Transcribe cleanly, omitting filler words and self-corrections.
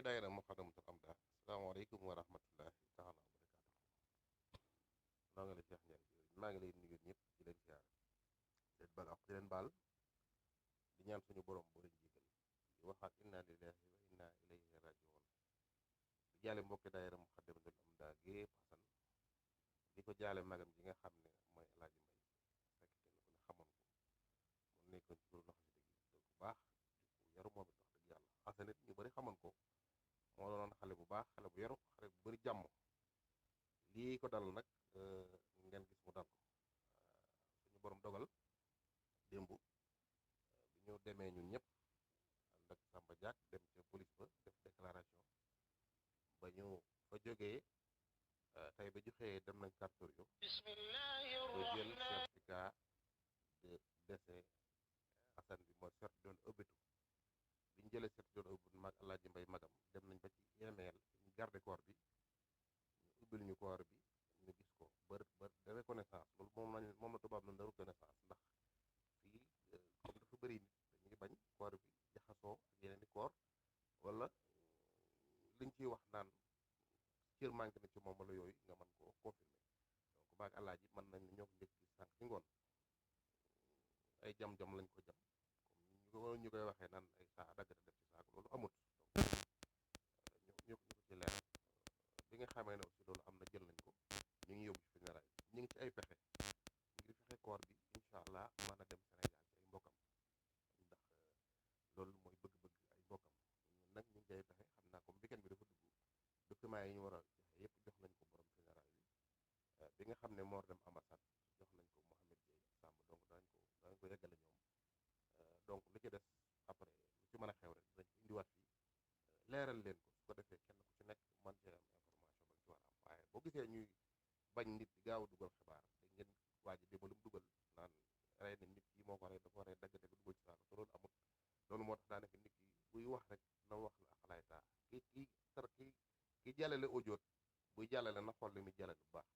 daayira Moukhaddamatoul Amda asalaamaaleykum wa rahmatullahi taala wa barakaatu. noo ngi la Cheikh Ndiaye maa ngi lay nuyu ñëpp di leen siyaare di leen baal ak di leen baal di ñaan suñu borom boo leen jégal di waxaat inna lillahi wa inna ilayhi rajiun di jaale mbokki daayira Moukhaddamatoul Amda gépp xasan di ko jaale magam ji nga xam ne mooy El Hadj Mbaye fekk kenn ku ne xamoon ko mu nekkoon ci kuréel xasida gi ku baax di ku yaru moom it wax dëgg yàlla xasan it ñu bëri xamoon ko moo doonoon xale bu baax xale bu yaru xale bu bëri jàmm lii ko dal nag ngeen gis mu dal ko suñu borom dogal démb bi ñu demee ñun ñëpp ànd ak Samba Diak dem ca police ba def déclaration ba ñu fa jógee tey ba ju xëyee dem nañ cartorio ba jël certificat de décès Assane bi mooy certificat doon ëbbitu bi ñu jëlee certificat doon ëbbitu mag Alaaji Mbay magam dem nañ ba ci IML ñu garde corps bi ñu ubbil ñu corps bi ñu gis ko ba de reconnaissance loolu moom la tubaab na reconnaissance ndax fii comme dafa bëri nit dañuy bañ corps bi jaxasoo ak yeneen i corps wala liñ ciy wax naan cër manqué na ci moom wala yooyu nga mën koo confirmer donc baag Alaaji mën nañ ñoo ko njëkk gis sànq ci ngoon ay jam-jam lañ ko jam comme ñu koy waxee naan ay saa daggate def ci saako loolu amut donc ñu ko ci leeral bi nga xamee ne aussi loolu am na jël nañ ko ñu ngi yóbbu ci funérailles ñu ngi ci ay pexe ngir fexe koor bi incha allah mën a dem Sénégal ci ay mbokkam ndax loolu mooy bëgg-bëgg ay mbokkam ñun nag ñu ngi ci ay pexe xam naa comme weekend bi dafa dugg documents yi ñu war a joxe yëpp jox nañ ko borom funérailles bi nga xam ne moo dem ambassade jox nañ ko Mouhamed Dieye Samb donc danañ ko yeggale ñoom donc li ci des après lu ci mën a xew rek dinañ ko indiwaat fii leeral leen ko su ko defee kenn ku ci nekk mën cee am information ba nga ci war a am waaye boo gisee ñuy bañ nit di gaaw a dugal xibaar da ngeen waa ji démb lu mu dugal naan rey na nit yi moo ko rey dafa rey daggate ko dugal ci saako te loolu amut loolu moo tax daanaka nit ki buy wax rek na wax la akalaay taa kii jàllale audio buy jàllale na xool li muy jàllale bu baax